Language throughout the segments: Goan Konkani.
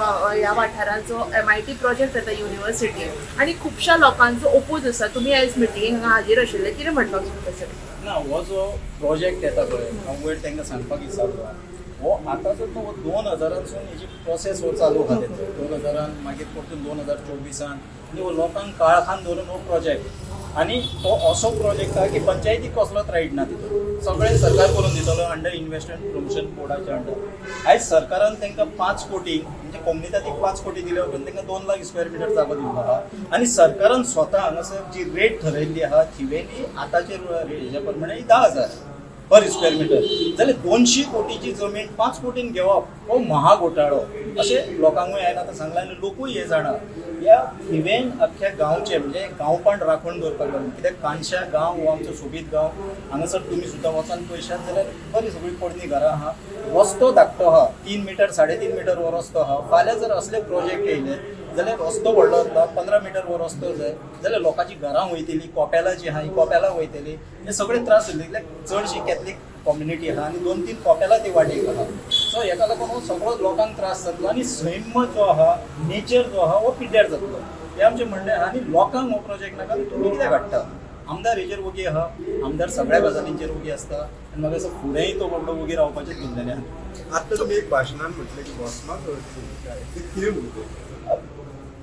ह्या वाठाराचो एमआयटी प्रोजेक्ट येता युनिव्हर्सिटी आनी खुबश्या लोकांचो ओपोज आसा. तुमी आयज मिटिंगेक हांगा हाजीर आशिल्ले, कितें म्हणटा तुमच्यासाठी? ना, हो जो प्रोजेक्ट येता पळय, हांव वयर तांकां सांगपाक विसरलो, हो आतांचो न्हू, हो 2000 सून हेजी प्रोसेस हो चालू आहा तेंचो. 2000 मागीर परतून 2024 आनी हो लोकांक काळखान धरून हो प्रोजेक्ट. आनी तो असो प्रोजेक्ट आहा की पंचायतीक कसलोच रायट ना तितून, सगळें सरकार करून दितलो अंडर इन्व्हेस्टमेंट प्रमोशन बोर्डाच्या अंडर. आयज सरकारान तांकां 5 कोटी, म्हणजे कोमुनिदादीक 5 कोटी दिल्या उपरांत तांकां 2 लाख स्क्वेअर मिटर जागो दिल्लो आहा. आनी सरकारान स्वता हांगासर जी रेट ठरयल्ली आहा थिवेली, आतांचे हेज्या प्रमाणे 10,000 पर स्क्वेअर मिटर जाल्यार 200 कोटीची जमीन 5 कोटीन घेवप हो महा घोटाळो अशें लोकांकूय हांवें आतां सांगलां आनी लोकूय हे जाणा. ह्या इव्हन अख्ख्या गांवचे म्हणजे गांवपण राखून दवरपाक लागून, कित्याक कानशा गांव हो आमचो सोबीत गांव. हांगासर तुमी सुद्दां वचोन पळयशात जाल्यार बरी सगळी पोरणी घरां आहा, रस्तो धाकटो आहा, 3 मिटर 3.5 मिटर हो रस्तो आहा. फाल्यां जर असले प्रोजेक्ट येयले जाल्यार रस्तो व्हडलो जातलो, 15 मिटर हो रस्तो जाय जाल्यार लोकांची घरां वयतली, कोपेलां जी आहा ही कोपेलां वयतली, हे सगळे त्रास जातले. कित्याक चडशी कॅथलीक कम्युनिटी आहा आनी दोन तीन कोपेलां ती वाटेक आहा. सो हेका लागून हो सगळो लोकांक त्रास जातलो आनी सैम जो आहा, नेचर जो आहा, हो पिड्ड्यार जातलो, हें आमचें म्हणणें आहा. आनी लोकांक हो प्रोजेक्ट नाका आनी तुमी कित्याक हाडटा? आमदार हेजेर वगी आहा, आमदार सगळ्या गजालींचेर वगी आसता आनी म्हाका दिसता फुडेंय तो बाबडो वगी रावपाचें चिंतलेलें आहा. आत्ता तुम्ही एक भाशणान म्हटलें की भस्मासुर काय ते कितें म्हणटा?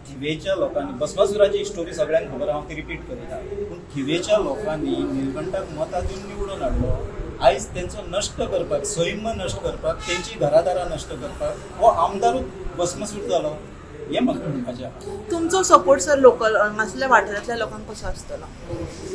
थिवेच्या लोकांनी, भस्मासुराची स्टोरी सगळ्यांक खबर आहा, हांव ती रिपीट करिना, पूण थिवेच्या लोकांनी निलकंठाक मतां दिवन निवडून हाडलो. आयज तेंचो नश्ट करपाक, सैम नश्ट करपाक, तेंची घरादारां नश्ट करपाक हो आमदारूच भस्मसूर जालो, हें म्हाका म्हणपाचें आहा. तुमचो सपोर्ट सर लोकल हांगासल्या वाठारांतल्या लोकांक कसो आसतलो?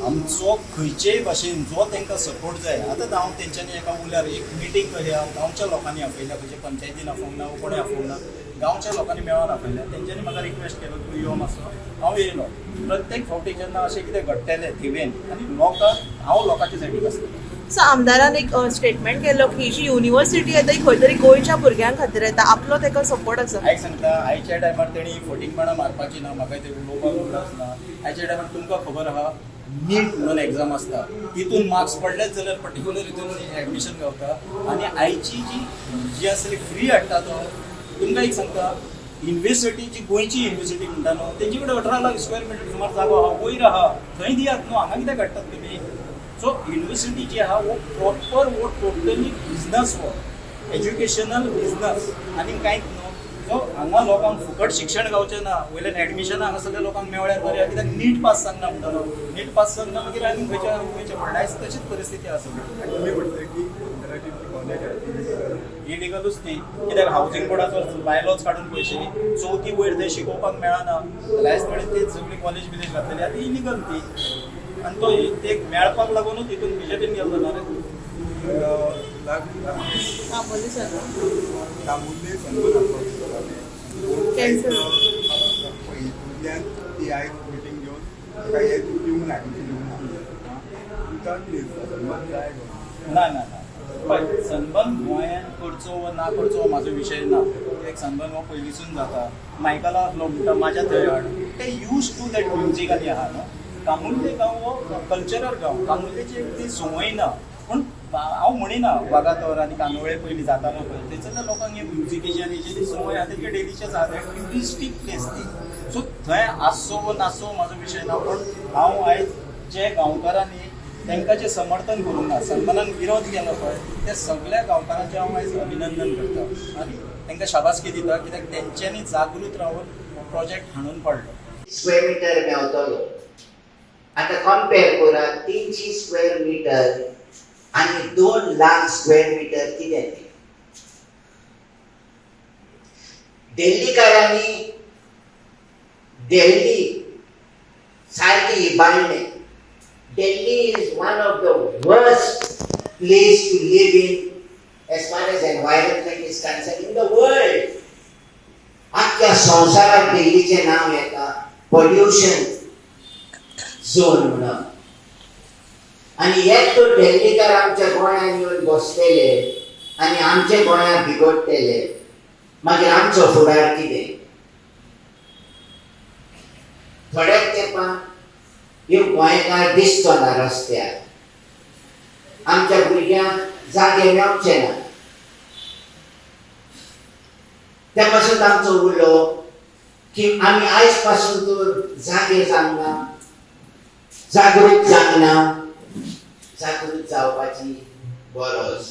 आमचो खंयचेय भाशेन जो तांकां सपोर्ट जाय. आतां हांव तेंच्यांनी एका उल्यार एक मिटींग करया, गांवच्या लोकांनी आपयल्या, खंयच्या पंचायतीन आफोवंक ना, कोणें आफोवंक ना, गांवच्या लोकांनी मेळोन आपयल्या. तेंच्यांनी म्हाका रिक्वेस्ट केलो, तूं यो मातसो. हांव येयलो. प्रत्येक फावटी जेन्ना अशें कितें घडटलें थिवेन आनी लोकांक, हांव लोकांच्या सायडीक आसतलो. सो आमदारान एक स्टेटमेंट केलो की ही जी युनिव्हर्सिटी येता ही खंय तरी गोंयच्या भुरग्यां खातीर येता, आपलो ताका सपोर्ट आसा. आयक सांगता, आयच्या टायमार तेणी फटींगपणां मारपाची ना, म्हाका ते उलोवपाक उरच ना. आयच्या टायमार तुमकां खबर आहा, नीट म्हणून एग्जाम आसता, तितून मार्क्स पडलेच जाल्यार पर्टिक्युलर हितून एडमिशन गावता. आनी आयची जी जी आसा ती फ्री हाडटा तो. तुमकां एक सांगता, युनिवर्सिटी जी गोंयची युनिवर्सिटी म्हणटा न्हू, तेंचे कडेन 18 लाख स्क्वेअर मिटर सुमार जागो आहा, वयर आहा, थंय दियात न्हू, हांगा कित्याक हाडटात तुमी? सो युनिवर्सिटी जी आहा हो प्रॉपर, हो टोटली बिजनस, हो एज्युकेशनल बिजनस आनी कांयच न्हू. सो हांगा लोकांक फुकट शिक्षण गावचें ना. वयल्यान एडमिशन हांगासरल्या लोकांक मेळ्ळ्यार बरें, कित्याक नीट पास जावंक ना म्हणटलो, नीट पास जावंक ना, मागीर आनी खंयच्या वयचें पडटा. आयज तशीच परिस्थिती आसा. आनी तुमी म्हटलें की आमदाराची जी कॉलेज आहा ती इलिगलूच ती, कित्याक हावसिंग बोर्डाचो बायलॉज काडून पयशे चवथी वयर थंय शिकोवपाक मेळना जाल्यार आयज कडेन तेच सगळी कॉलेज बिलेज घातलेली आतां इलिगल ती. आनी तो ते मेळपाक लागूनच तितून बीजेपीन गेल्लो ना रे. कांबोली सर. कामुर्ले सनबर्न हाडपाक. Cancel. हितूंतल्यान ती आयज मिटींग घेवन ताका हे दिवंक ना, ऍडमिशन दिवंक ना. तुमकां कितें सनबर्न जाय गो? ना ना ना, पळय, सनबर्न गोंयान करचो वा ना करचो हो म्हाजो विशय ना, कित्याक सनबर्न हो पयलींसून जाता. मायकला आसलो म्हणटा म्हाज्या थंय हाड, ते यूज टू that music आनी आहा न्हू. कामुर्ले गांव हो कल्चरल गांव, कामुर्लेची एक ती संवय ना. पूण हांव म्हणिना, वागातोर आनी कांदोळे पयलीं जातालो पळय, थंयसरल्या लोकांक हे म्युजिकेची आनी हेची ती संवय आहा, तेंचे डेलीचेच आहा, ट्युरिस्टीक प्लेस ती. सो थंय आसचो वा नासचो म्हाजो विशय ना, पूण हांव आयज जे गांवकारांनी तांकां जें समर्थन करूंक ना, सनबर्नाक विरोध केलो पळय, त्या सगळ्या गांवकारांचें हांव आयज अभिनंदन करता आनी तांकां शाबासकी दिता, कित्याक तेंच्यांनी जागृत रावन हो प्रोजेक्ट हाणून पडलो. स्क्वेअर मिटर मेवतलो. आतां कंपेर करात 300 स्क्वेअर मिटर आनी 2 लाख स्क्वेअर मिटर, कितें तें? दिल्लीकारांनी दिल्ली सारकी इबाडलें. Delhi is one of the worst place to live in as far as environment is concerned in the world. आख्ख्या संवसारात दिल्लीचें नांव येता पॉल्युशन झोन म्हणून. आनी हेच तर दिल्लीकार आमच्या गोंयांत येवन बसतले आनी आमच्या गोंयांत बिगडटले, मागीर आमचो फुडार कितें? थोड्याच तेंपान ह्यो गोंयकार दिसचो ना रस्त्यार, आमच्या भुरग्यांक जागे मेवचे ना. त्या पासून आमचो उलो की आमी आयज पासून तर जागे जावंक ना, जागृत जावंक ना. जागृत जावपाची गरज.